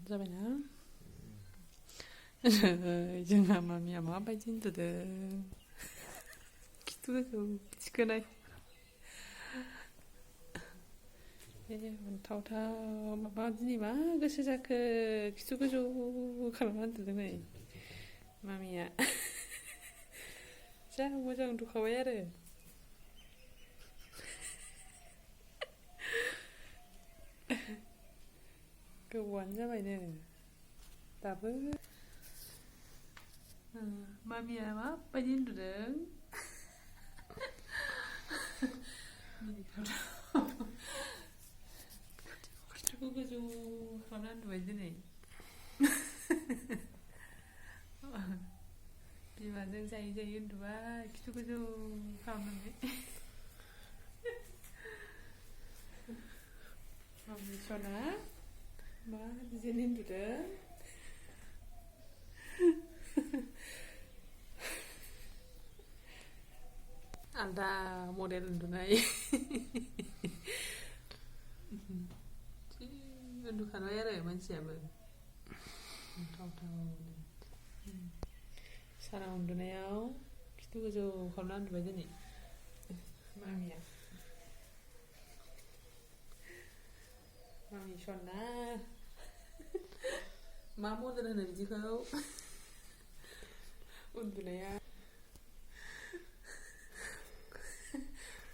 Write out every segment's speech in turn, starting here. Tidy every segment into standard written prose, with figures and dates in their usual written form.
जाबायना जोंहा मामिया माबायदि उन्दुदों खिथुखौ थिखोनाय अन्थावथाव माबा दिनै मा गोसो जाखो खिथु गोजौ खालामना उन्दुदों नै मामिया जा मोजां उन्दुखाबाय आरो गोबावानो जाबायनो दाबो मामिया माबायदि उन्दुदों खिथुखौ गोजौ खालामना उन्दुबाय दिनै बिमाजों जायै जायै उन्दुबाय खिथु गोजौ खालामनानै मामि सना मा डिजाइन उन्दुदों आलदा मडेल उन्दुनाय उन्दुखाबाय आरो मानसियाबो सानाव उन्दुनायाव खिथु गोजौ खालामना उन्दुबाय दिनै मामिया मामि सना मा मडेल होनो बिदिखौ उन्दुनाया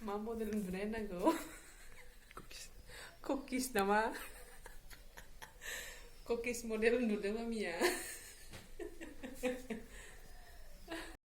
मा मडेल उन्दुनाय होननांगौ कुकिस नामा कुकिस मडेल उन्दुदों मामिया